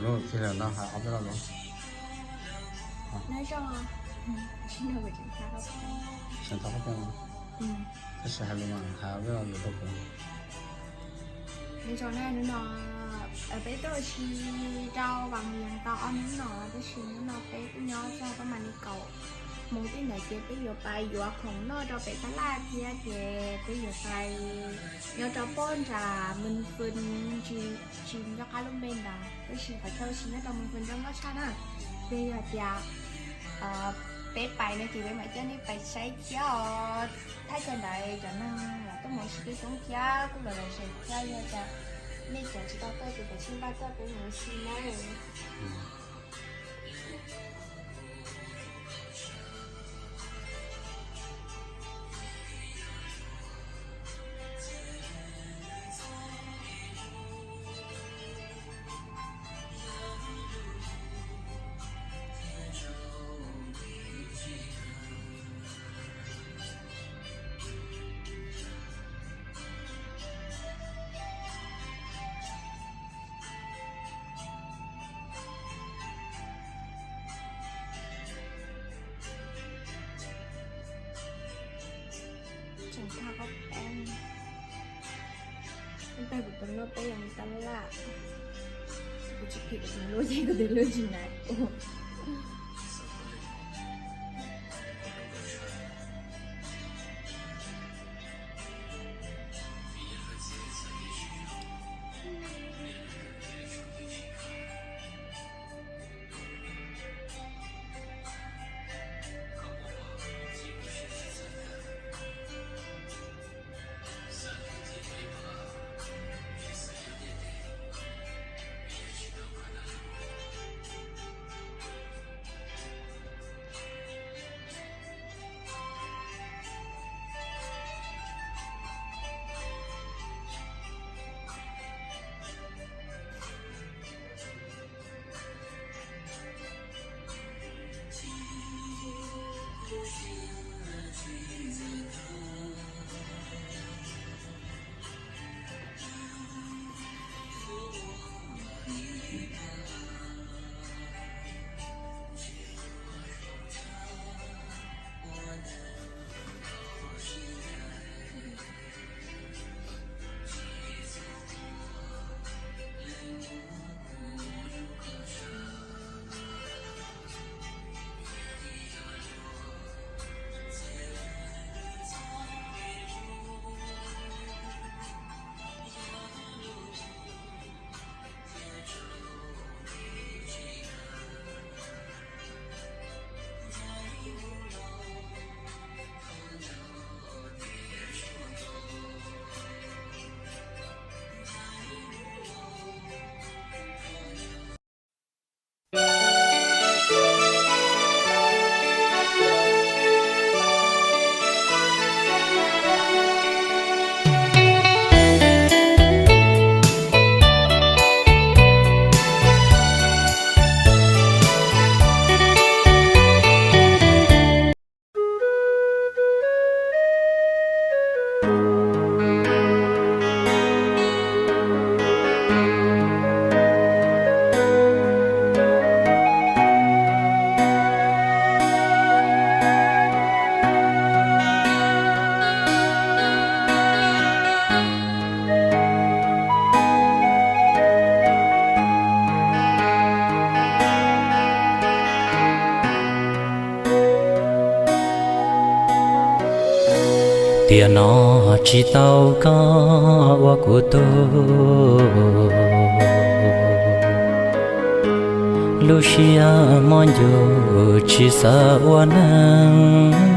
Tig los no hais ob peb lo lus. Nyob zoo, tseem thab qab peb, tab sis hais lus mas hais ob peb lo lus rau kuv. Nyob zoo na, hnub no peb tuaj ua si rau Vam Yees tau ob hnub no, tab sis hnub no peb kuj nyob txog pab mam li kaum moos tib ntawd ces peb yuav pais yuav khoom noj rau pem tab laj thiab ces peb yuav pais nyob rau pem nram Mws Fwm, tsis nco qab lub npe ntawd, tab sis qhov chaw ua si nyob rau Mws Fwm zoo nkauj tshaj na. Ces yog tias peb pais no ces peb mam coj nej pais saib thiab os. Thaj chaw ntawd cov neeg los tuaj mus ua si coob thiab kuj los lom zem thiab, yog tias nej cov tsis tau tuaj ces kav tsij npaj tuaj peb mus ua si nawb. Tseem thab qab peb, peb kuv tus hlub peb yog tab laj, kuv tsis phim kuv tus hlub ces kuv tus hlub tsis hais kuv. Tiam no tsis tau koj ua kuv tug, lub siab mob ncuj tsis xav ua neeg.